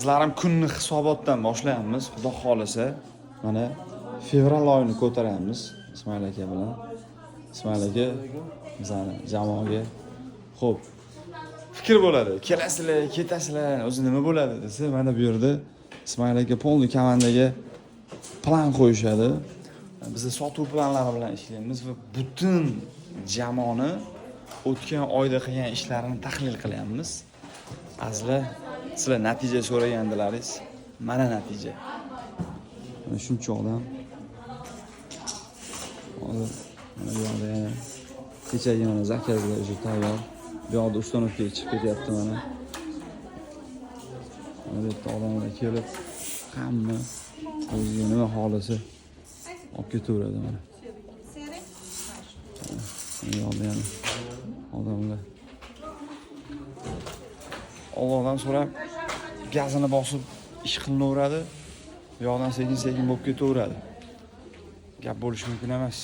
Bizlar kunni hisobotdan boshlayapmiz. Xudo xohlasa, mana fevral oyini ko'taramiz Ismoil aka bilan. Ismoil aka bizani jamoaga. Xo'p. Fikr bo'ladi. Kelasizlar, ketasizlar, o'zi nima bo'ladi desa, mana bu yerda Ismoil aka полный komandaga plan qo'yishadi. Biz sotuv planlari bilan ishlaymiz va butun jamoani o'tgan oyda qilgan ishlarini tahlil qilyapmiz. Azizlar, sizlar natija so'ragandilaringiz, mana natija. Mana shuncha odam. Hozir mana bu yoqda yana kechagi mana заказ lar уже tayyor. Bu yoqda установка ga chiqib ketyapti mana. Mana bu yerda odamlar kelib, hamma o'ziga nima xohlasa olib ketaveradi mana. Mana bu yoqda yana odamlar. Allohdan so'rab, gazini bosib ish qilinaveradi. Bu yoqdan sekin sekin bo'lib ketaveradi. Gap bo'lishi mumkin emas.